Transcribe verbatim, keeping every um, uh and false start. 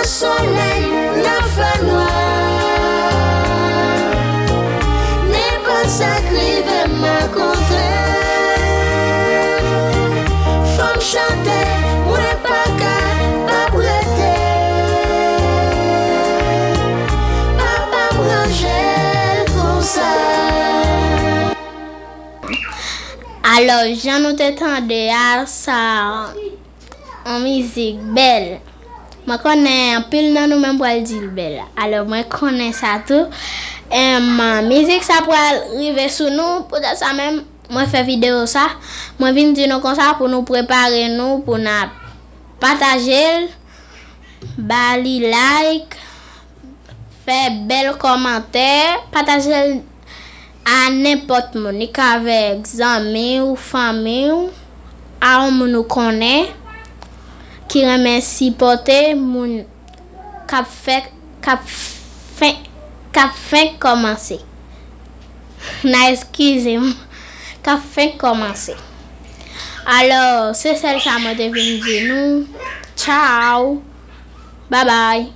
Solèy nan fènwa, nenpòt sa k rive m, mwen kontan. Fò m chante, mwen pa ka p ap rete. Papa m ranje l konsa. Alò, jan nou te tande a, sa yon mizik bèl. Mwen konnen anpil nan nou menm pral di l bèl. Alò, mwen konnen sa tou. Em, mizik sa pral rive sou nou, poutèt sa menm, mwen fè videyo sa. Mwen vin di nou konsa pou nou prepare nou, pou n ap pataje l, ba li like, fè bèl kòmantè, pataje l a nenpòt moun. Li ka avèk zanmi w, fanmi w, a yon moun ou konnen ki renmen sipòte moun k ap fè, k ap fen, k ap fenk kòmanse. N a eskize m, k ap fenk kòmanse. Alò, se sèl sa mwen te vin di nou. Tchaw! Babay!